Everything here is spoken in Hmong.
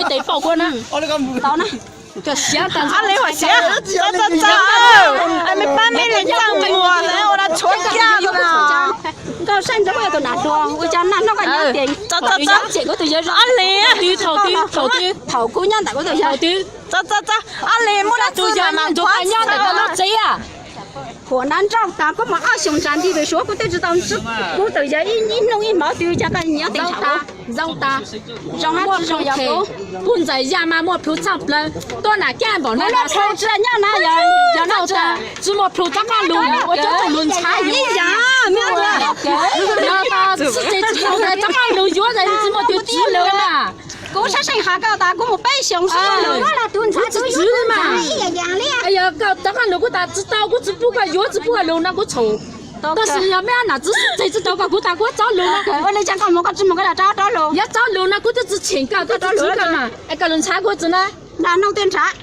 ib tes pauj kuv na. Tau na. Ab li hua siab, txav txav txav, me pab me li txaj muag ua da tshuav kiag no. Nkauj Saib ntsoov ua tus nam hluas ua cas nag noj koj nyob tias txav txav txav, thaum twg thaum twg thaum twg thaum kuv nyob ntawm kuv tus yawg txav txav txav, ab li muaj dab tsi mas nyob ntawm koj lub tsev. Huam nab nrauj tas kuv mus ob xyoos ntsa nti tus Suav kuv twb tsis tau ntsib kuv tus yawg ib hnub ib hmos twg cas koj nyob tias zoo tas, zoo tas, zoo tas, zoo yog kuv. Kuv ntxhais Yaj mas muaj plhu tshaj plaws, tuaj nam caj npaum no tsis nyob na, yog nyob tsis muaj plhu rov qab lug ua cov tug lug ntshav ib yam. Yog tas sib ces tsis zoo tas rov qab lug yuav tas tsis muaj tus tswv lug na. Kuv sab seej has koj tas kuv mus peb xyoos sib lug, kuv tsis tswv li mas. Yog koj rov qab lug kuv tas tsis tau, kuv tsis pub koj yuav tsis pub koj lug no kuv tsum. Tab sis yog mej nam txiv xub txeg tsis tau kom kuv tas kuv txob lus no. Ua li cas koj mus koj tsis mus koj rov rov lus? Yog txob lus no kuv twb tsis cheem koj, twb tsis cheem koj na, es koj lus ntshav kuv txiv na. Nrog noog tej ntshav.